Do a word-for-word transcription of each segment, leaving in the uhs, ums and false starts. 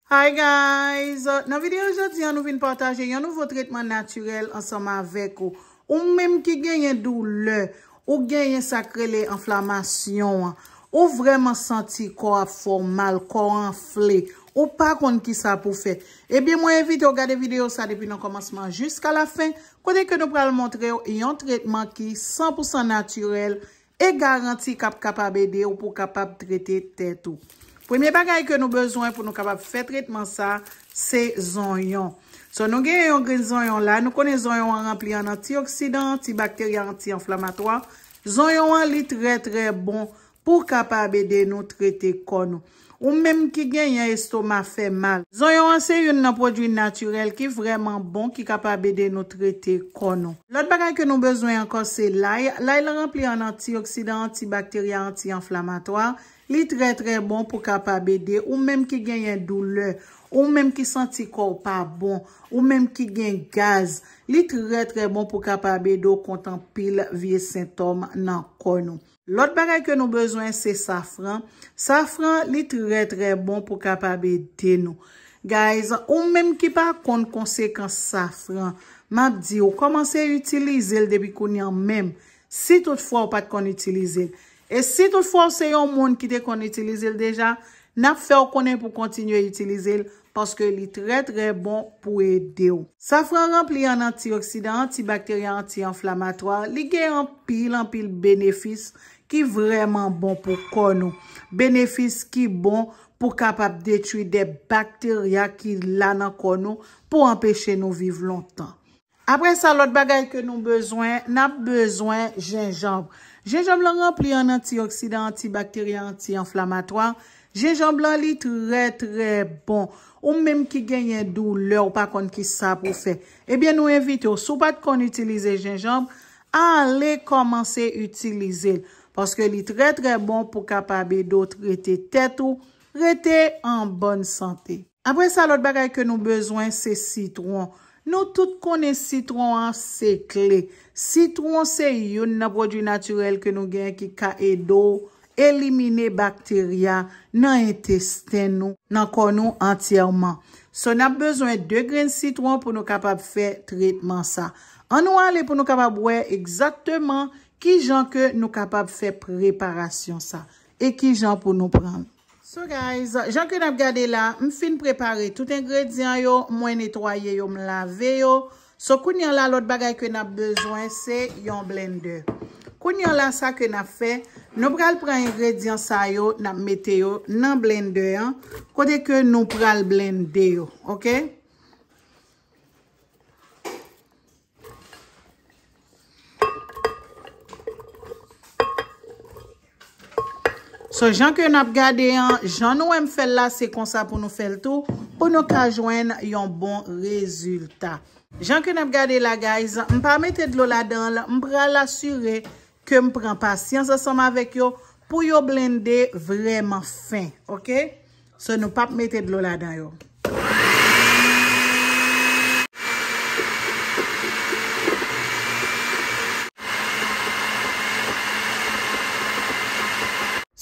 Hi guys! Nan videyo jodi a, nou vin pataje yon nouvo tretman natirèl ansanm avèk ou. Ou menm ki genyen doulè, ou genyen sa k rele enflamasyon an, ou vrèman santi kò ap fè w mal, kò anfle, ou pa konn kisa pou fè. Ebyen, mwen envite w gade videyo sa depi nan kòmansman jiska lafen, kote ke nou pral montre w yon tretman ki san pou san natirèl, e garanti k ap kapab ede w pou w kapab trete tèt ou. Premye bagay ke nou bezwen pou nou kapab fè tretman sa, se zonyon. So, nou gen yon grenn zonyon la. Nou konnen zonyon an ranpli an antioksidan, antibakteryen, anti-enflamatwa. Zonyon an, li trè, trè bon pou kapab ede nou trete kò nou. Ou menm ki genyen estoma fè mal. Zonyon an se youn nan pwodui natirèl ki vrèman bon, ki kapab ede nou trete kò nou. Lòt bagay ke nou bezwen ankò se lay. Lay lan ranpli an antioksidan, antibakteryen, anti-enflamatwa. Li trè, trè bon pou kapab ede ou menm ki genyen doulè, ou menm ki santi kò w pa bon, ou menm ki gen gaz. Li trè, trè bon pou kapab ede w kont anpil vye sentòm nan kò nou. Lòt bagay ke nou bezwen se safran. Safran, li trè, trè bon pou kapab ede nou. Guys, ou menm ki pa konn konsekans safran, m ap di w, kòmanse itilize l depi kounye a menm, si toutfwa w pa t konn itilize l. E si toutfwa w se yon moun ki te konn itilize l deja, n ap fè w konnen pou w kontinye itilize l, paske li trè, trè bon pou ede w. Safran ranpli an antioksidan, antibakteryen, anti-enflamatwa. Li gen anpil, anpil benefis ki vrèman bon pou kò nou. Benefis ki bon pou kapab detwi de bakterya ki la nan kò nou pou anpeche nou viv lontan. Apre sa, lòt bagay ke nou bezwen, n ap bezwen jenjanm. Jenjanm lan ranpli an antioksidan, antibakteryen, anti-enflamatwa. Jenjanm lan, li trè, trè bon. Ou menm ki genyen doulè, ou pa konn ki sa pou fè. Ebyen, nou envite w, si w pa t konn itilize jenjanm, ale kòmanse itilize l. Paske li trè, trè bon pou kapab ede w trete tèt ou, rete an bòn sante. Apre sa, lòt bagay ke nou bezwen, se sitwon. Nou tout konnen sitwon an se kle. Sitwon se youn nan pwodui natirèl ke nou gen ki ka ede w elimine bakterya nan entesten nou, nan kò nou antyèman. So, n ap bezwen de grenn sitwon pou nou kapab fè tretman sa. Ann nou ale pou nou kapab wè egzakteman kijan ke nou kapab fè preparasyon sa e kijan pou nou pran l. So guys, jan ke n ap gade la, m fin prepare tout engredyan yo, mwen netwaye yo, m lave yo. So kounye a la, lòt bagay ke n ap bezwen se yon blender. Kounye a la, sa ke n ap fè, nou pral pran engredyan sa yo, n ap mete yo nan blender an, kote ke nou pral blende yo, oke? So, jan ke n ap gade an, jan nou wè m fè l la, se konsa pou nou fè l tou, pou nou ka jwenn yon bon rezilta. Jan ke n ap gade la, guys, m pa mete dlo ladan l, m pral asire ke m pran pasyans ansanm avèk yo pou yo blende vrèman fen, oke? So, nou p ap mete dlo ladan yo.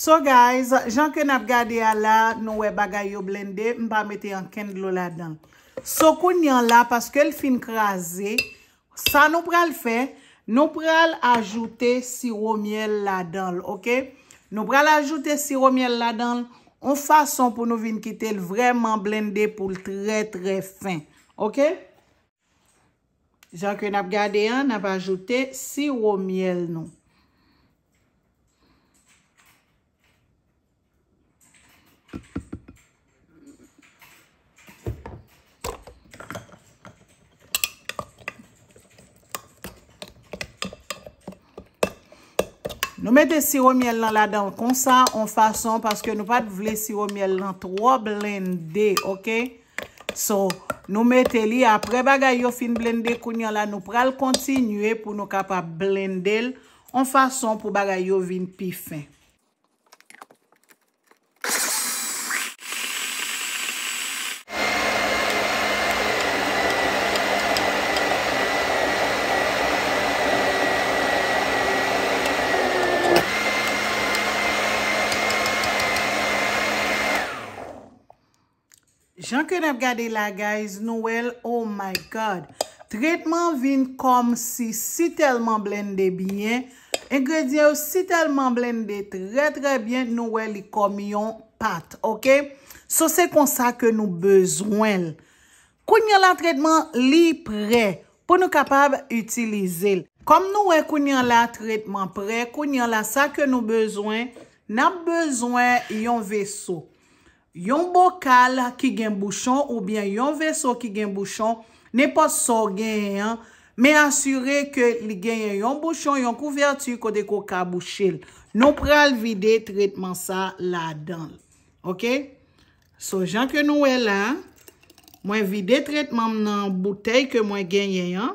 So guys, jan ke n ap gade a la, nou wè bagay yo blende, m pa mete ankenn dlo ladan. So kounye a la, paske l fin kraze, sa nou pral fè, nou pral ajoute siwo myèl ladan l, oke? Nou pral ajoute siwo myèl ladan l, yon fason pou nou vin kite l vrèman blende pou l trè, trè fen, oke? Jan ke n ap gade an, n ap ajoute siwo myèl nou. Nou mete siwo myèl lan ladan l konsa, yon fason, paske nou pa t vle siwo myèl lan twò blende, oke? So, nou mete li, apre bagay yo fin blende, kounye a la, nou pral kontinye pou nou kapab blende l, yon fason pou bagay yo vin pi fen. Jan ke n ap gade la, guys, nou wè l, oh my God. Tretman vin kòmsi si tèlman blende byen. Engredyan yo si tèlman blende trè, trè byen, nou wè li kòm yon pat, oke? So, se konsa ke nou bezwen l. Kounye a la, tretman, li prè pou nou kapab itilize l. Kòm nou wè kounye a la, tretman prè, kounye a la, sa ke nou bezwen, n ap bezwen yon veso. Yon bokal ki gen bouchon oubyen yon veso ki gen bouchon, nenpòt sa w genyen an, men asire ke li genyen yon bouchon, yon kouvèti kote ke w ka bouche l. Nou pral vide tretman sa ladan l. Oke? So, jan ke nou wè la, mwen vide tretman m nan boutèy ke mwen genyen an.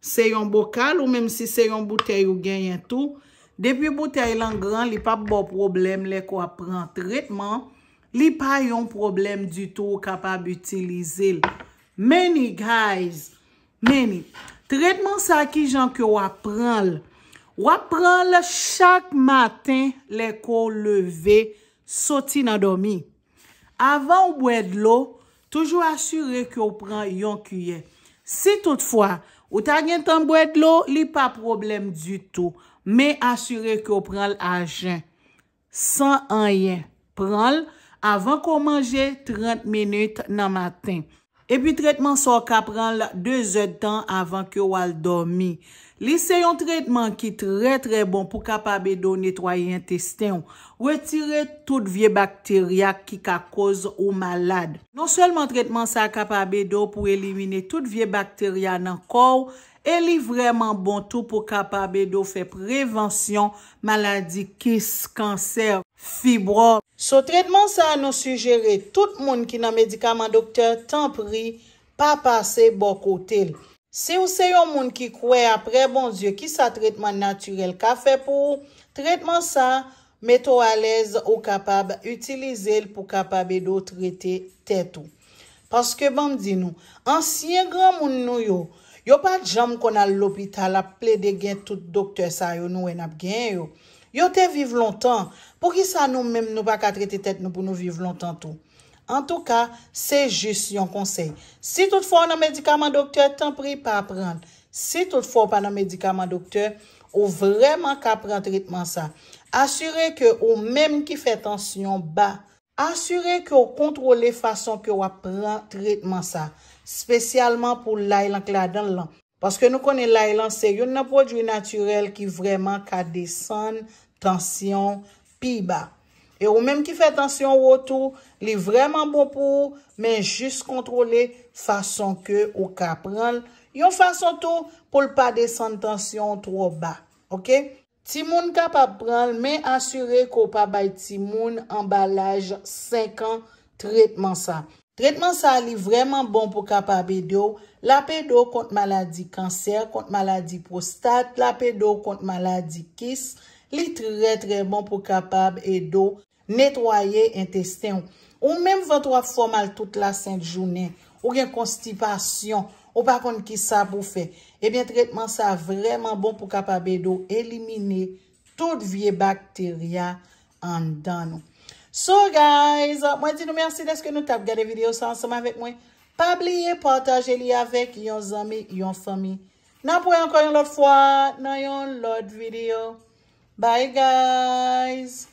Se yon bokal ou menm si se yon boutèy ou genyen tou. Depi boutèy lan gran, li p ap ba w pwoblèm lè ke w ap pran tretman. Li pa yon pwoblèm ditou, ou kapab itilize l. Many, guys, many. Tretman sa, kijan ke w ap pran l? W ap pran l chak maten lè ke w leve soti nan dòmi. Avan w bwè dlo, toujou asire ke w pran yon kiyè. Si toutfwa ou ta gentan bwè dlo, li pa pwoblèm ditou, men asire ke w pran l a jen, san anyen. Pran l avan ke w manje, trant minit nan maten. Epi tretman sa, w ka pran l de zèdtan avan ke w al dòmi. Li se yon tretman ki trè, trè bon pou kapab ede w netwaye entesten w, retire tout vye bakterya ki ka koz ou malad. Non sèlman tretman sa kapab ede w pou elimine tout vye bakterya nan kò w, e li vrèman bon tou pou kapab ede w fè prevansyon maladi kis, kansè, fibwòm. So, tretman sa, nou sijere tout moun ki nan medikaman doktè, tanpri, pa pase bò kote l. Si w se yon moun ki kwè, aprè Bondye, kisa tretman natirèl ka fè pou ou, tretman sa mete w alèz, ou kapab itilize l pou kapab ede w trete tèt ou. Paske, ban m di nou, ansyen granmoun nou yo, yo pa t janm konn al lopital ap plede gen tout doktè sa yo nou wè n ap genyen yo. Yo te viv lontan. Poukisa nou menm nou pa ka trete tèt nou pou nou viv lontan tou? Antouka, se jis yon konsèy. Si toutfwa w nan medikaman doktè, tanpri pa pran l. Si toutfwa w pa nan medikaman doktè, ou vrèman ka pran tretman sa. Asire ke ou menm ki fè tansyon ba, asire ke w kontwole fason ke w ap pran tretman sa, espesyalman pou lay lan k ladan l lan. Paske nou konnen lay lan se youn nan pwodui natirèl ki vrèman ka desann tansyon pi ba. E ou menm ki fè tansyon wo tou, li vrèman bon pou ou, men jis kontwole fason ke ou ka pran l, yon fason tou pou l pa desann tansyon w twò ba. Oke? Timoun kapab pran l, men asire ke w pa bay timoun anba laj senk an tretman sa. Tretman sa, li vrèman bon pou kapab ede w. L ap ede w kont maladi kansè, kont maladi pwostat, l ap ede w kont maladi kis. Li trè, trè bon pou kapab ede w netwaye entesten w. Ou menm vant w ap fè w mal tout lasent jounen, ou gen konstipasyon, ou pa konn kisa pou w fè. Ebyen, tretman sa vrèman bon pou kapab ede w elimine tout vye bakterya anndan nou. So, guys, mwen di nou mèsi dèske nou t ap gade videyo sa ansanm avèk mwen. Pa bliye pataje li avèk yon zanmi, yon fanmi. N ap wè ankò yon lòt fwa nan yon lòt videyo. Bye, guys!